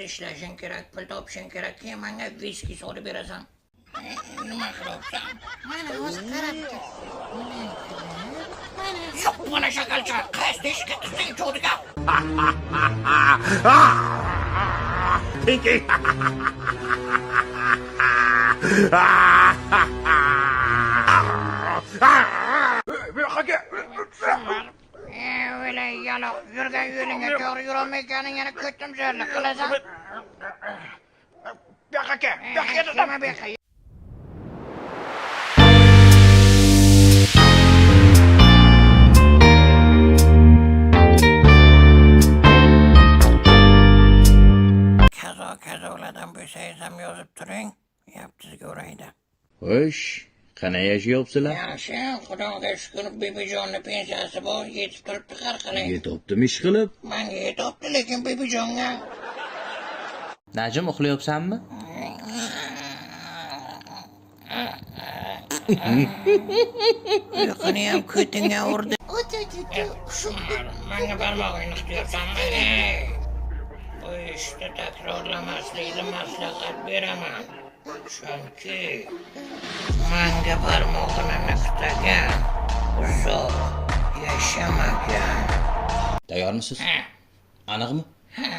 ishlashing kerak, pul topishing kerak, keyin menga viski solib berasan. Nima qilyapsan? Mana o'zi qarab tur. Mana. Yo'q, mana shakalcha, qaysi teshikka tiqding cho'diga? Pinky. Öyle yaloq, yurgan yo'lingga to'g'ri yurolmayotganing yana ko'ttim zo'rlik qilasan. Bu yoqqa kel, bu yoqqa kel. Nima bu yoqqa? Kazo kazolardan bo'lsangiz ham yozib turing, yaptizga uraydi. Xo'sh, qanday yashayapsizlar? Yaxshi, Xudoga shukr, Bibijonni pensiyasi bor, yetib turibdi har qalay. Yetibdimi ish qilib? Manga yetibdi, lekin Bibijonga. Najim, uxlayapsanmi? Uyquni ham ko'tingga urdi. O't o't o't. Manga barmog'ingni qitayapsanmi? Bu ishni takrorlamaslikni maslahat beraman. Chunki manga barmog'ini niqtagan uzoq yashamagan. Tayyormisiz? Ha. Aniqmi? Ha,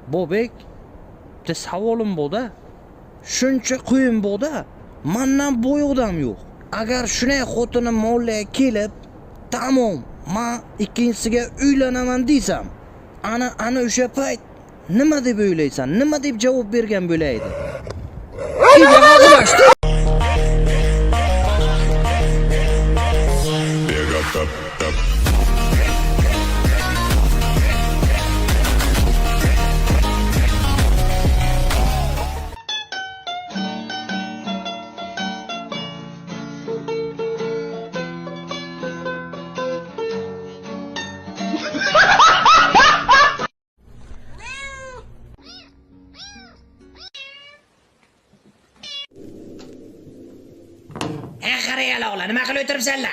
Bobek, bitta savolim bor-da. Shuncha qo'yim bor-da, mandan boy odam yo'q. Agar shunday xotinim mollaga kelib, tamom, man ikkinchisiga uylanaman desam, ana ana o'sha payt nima deb o'ylaysan? Nima deb javob bergan bo'laydi? Qara yaloqlar, nima qilib o'tiribsanlar?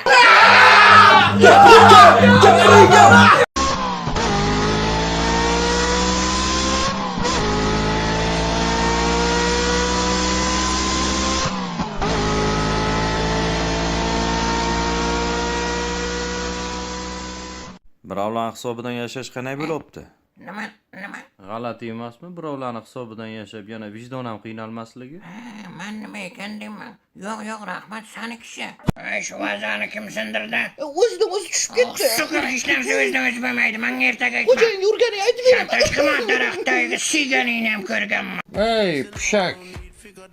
Birovlarning hisobidan yashash qanday bo'libdi? Nima, nima? G'alati emasmi birovlarning hisobidan yashab yana vijdon ham qiynalmasligi? Ha, man nima ekan deyman. Yo'q, yo'q, rahmat, sani kishi. Ay, shu vazani kim sindirdi? O'zidan o'zi tushib ketdi. Sukur hech narsa o'zidan o'zi bo'lmaydi. Manga ertaga aytma. Xo'jayin yurganini aytib beraman. Shantaj qilma, daraxt tagiga siyganingni ham ko'rganman. Ey pushak,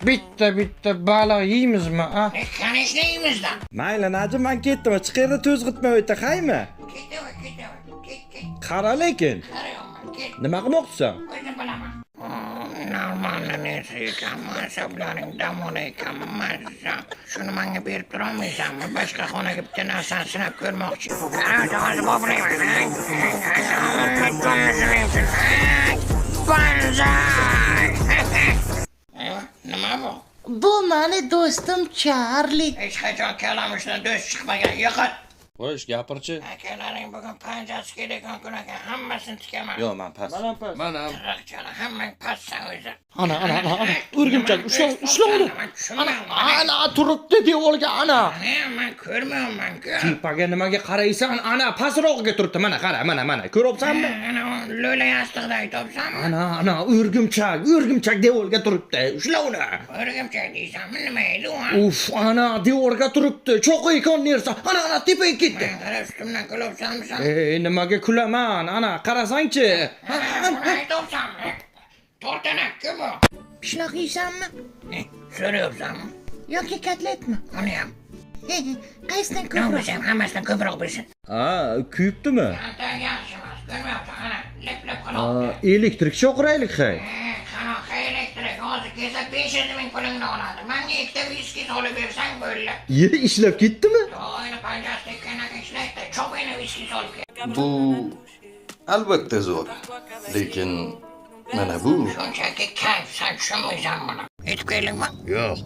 bitta bitta baliq yeymizmi, a? Конечно, yeymizda. Mayli Najim, men ketdim. Chiqerda to'zg'itmay o'ta, haymi? Ketaver, ketaver. Ket, ket. Qara lekin. Qarayapman, ket. Nima qilmoqchisan? O'zim bilaman. Normalni nesi ekanmi, asablaring dam olar ekanmi, mazza. Shuni menga berib turolmaysanmi? Boshqa xonaga bitta narsani sinab ko'rmoqchi. Hozir boplayman. Banzai! Nima bu? Bu mani do'stim Charli. Hech qachon kalamushdan do'st chiqmagan. Yo'qot. Xo'sh, gapirchi. Akalaring bugun panjasi kelayotgan kun ekan, hammasini tikaman. Yo'q, men past. Tiraqchani hammang pastsan o'zi. Ana, ana, ana, ana. O'rgimchak, ushla, ushla uni. Ana, Ana turibdi devorga, ana. Man ko'rmayapman-ku. Tepaga nimaga qaraysan? Ana pastrog'iga turibdi. Mana qara, mana, mana. Ko'ryapsanmi? Ana lo'la yostiqdagi topsanmi? Ana, ana o'rgimchak, o'rgimchak devorga turibdi. Ushla uni. O'rgimchak deysanmi, nima edi u? Uf, ana devorga turibdi. Cho'qiykan narsa. Ana, ana tepaga ketdi. Qara ustimdan kulyapsanmisan? Ey, nimaga kulaman? Ana, qarasangchi. Buni aytyapsanmi? Tortanak-ku bu. Pishloq yeysanmi So'rayapsanmi? yoki kotletmi? Uni ham. Qaysidan Nima ko'proq? bo'lsa ham hammasidan ko'proq bo'lsin. Ha, kuyibdimi? Anta yaxshi emas, ko'rmayapsan, ana lip-lip qilyapti. Elektrik chaqiraylik hay. Qanaqa elektrik? Hozir kelsa 500 ming pulingni oladi. Menga ikkita viski solib bersang bo'ldi. Ye, ishlab ketdimi? To'g'rini panjasi tekkanaka ishlaydi. Chopingni viski solib kel. Bu Albatta zo'r. Lekin mana bu Shunchaki kayf, san tushunmaysan buni. Yetib keldikmi? Yo'q.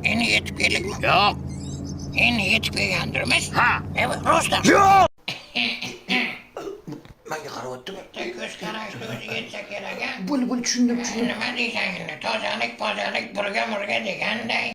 Endi yetib keldikmi? Yo'q. Endi yetib kelgandirmiz? Ha. Rostdan. Yo'q. Menga qaryaptimi? Ko'z qarashni o'zi yetsa kerak, a? Bo'l, bo'l, tushundim, tushundim. Nima deysan endi? Tozalik, pozalik, burga murga deganday.